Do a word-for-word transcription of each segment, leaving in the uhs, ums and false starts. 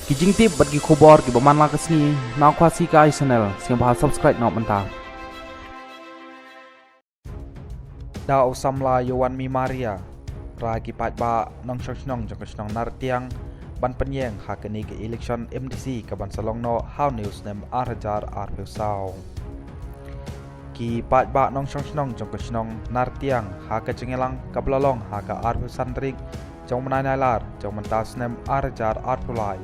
Ki jingtip bad ki khubor kiba man la ka sngi na Khasi Kai Channel, sngewbha subscribe noh mynta. Da u samla Yowan Mimaria, ra ki paidbah nongshong shnong jong ka shnong Nartiang ban pynïeng ha kane ka election M D C kaban sa long noh ha une u snem ar hajar arphew saw. Ki paidbah nongshong shnong jong ka shnong Nartiang ha ka jingïalang kaba la long ha ka arphew san tarik jong u bnai Nailar jong mynta snem ar hajar arphew lai,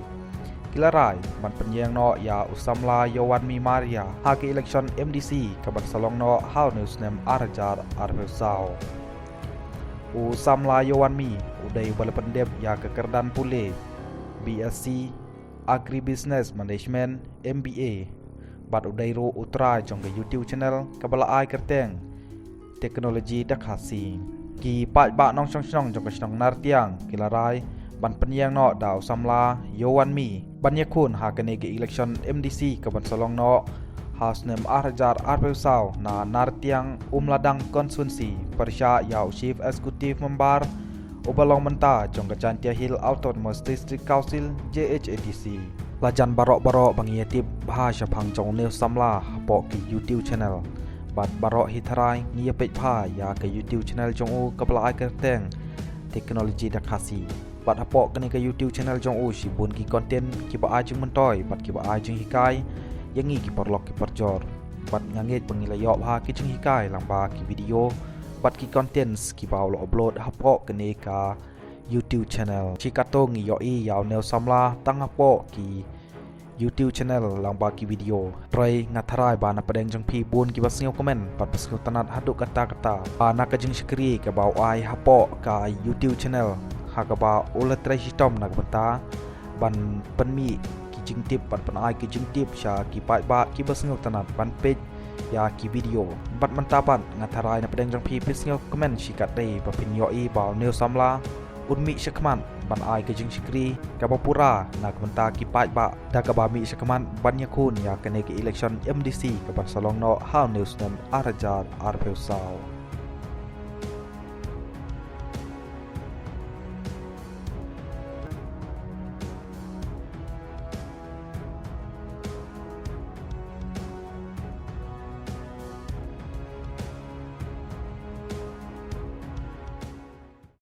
ki la rai ban pynïeng noh ïa u samla Yowan Mimaria ha ka election M D C kaban sa long noh ha une u snem ar hajar arphew saw. U samla Yowan Mi u dei uba la pyndep ïa ka kyrdan pule B S C Agribusiness Management, M B A, bad u dei ruh u trai jong ka YouTube channel kaba la ai kyrteng Technology da Khasi. Ki paidbah nongshong shnong jong ka shnong Nartiang ki la rai ban pynïeng noh da u samla Yowan Mi ban ïakhun ha kane ka election M D C kaban sa long noh ha u snem ar hajar arphew saw na Nartiang Umladang Constituency, pyrshah ïa u Chief Executive Member uba long mynta jong ka Jaintia Hills Autonomous District Council, J H A D C. La jan baroh baroh ba ngi ïatip bha shaphang jong une u samla hapoh ki YouTube channel. Bad baroh hi tharai ngi ïa peit bha ïa ka YouTube channel jong u kaba la ai kyrteng Technology da Khasi. Bad hapoh kane ka YouTube channel jong u shibun ki content kiba ai jingmyntoi bad kiba ai jinghikai ïa ngi ki paralok ki parajor. Bad nga ngeit ba ngi la ïoh bha ki jinghikai lyngba ki video bad ki contents kiba u la upload hapoh kane ka YouTube channel. Shi katto ngi ïohi ïa une u samla tang hapoh ki YouTube channel lyngba ki video. Hynrei nga tharai ba na pdeng jong phi bun kiba sngewkmen bad ba sngewtynnat haduh katta katta ba na ka jingshakri kaba u ai hapoh ka YouTube channel, ha kaba u la trei shitom na ka bynta ban pynmih ki jingtip bad pynai ki jingtip sha ki paidbah kiba sngewtynnat ban peit ïa ki video. Bad mynta pat nga tharai na pdeng jong phi phi sngewkmen shikatdei ba phin ïohi ba une u samla un mih shakhmat ban ai ka jingshakri kaba pura na ka bynta ki paidbah, da kaba mih shakhmat ban ïakhun ïa kane ka election M D C kaban sa long noh ha une u snem ar hajar arphew saw.